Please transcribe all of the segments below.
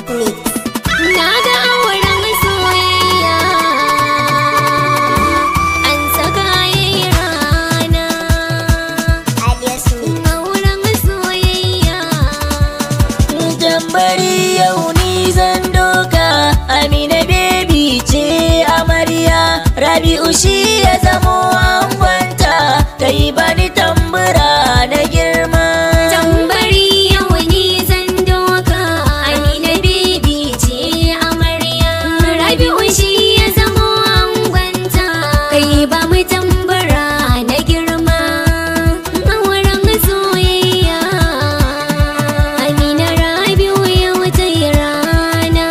Mix. Na ga auren soyayya an saka yayi rana. Alias Mix. Auren soyayya. Tambari yau ni zan doka, Amina baby ce amarya, Rabi'u shi ya zamo angonta, kai bani tambura na girma. Tambari yau ni zan doka, Amina baby ce amarya, Rabi'u shi ya zamo angonta, kai ba mu tambara na girma. Auren soyayya, Amina Rabi'u yau ta yi rana.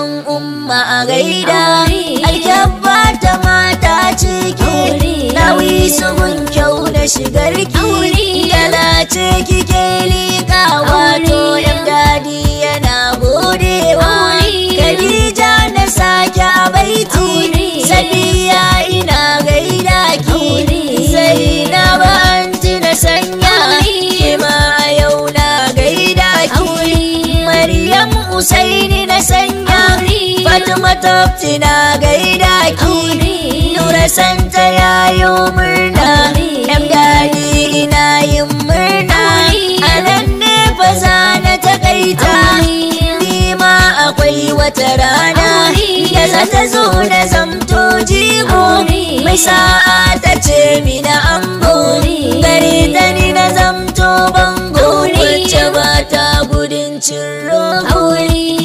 Gidan umma a gaida. Aure. Alkyabba ta mata ciki. Aure. Dawisu gun kyau na shigarki. Aure. Gala ce kike liƙa wato Aure. Yan dadi yana godewa. Aure. Khadija na sake a baiti. Aure. Safiya ina gaida ki. Aure. Zainab anti na sanya. Aure. Kima a yau na gaida ki. Aure. Maryam Usaini na sanya. Aure. Fatima Tafti na gaida ki. Aure. Nura Santa yayo murna. Aure. Yan dadi ina yin murna. Aure. A nan ne fa za na takaita. Aure. Ni ma akwai wata rana Aure. da za ta zo na zamto jigo. Aure. Mai sa'a ta ce mina ango. Aure. Gare ta ni na zamto bango. Aure. Wacce ba ta gudun cin rogo. Aure.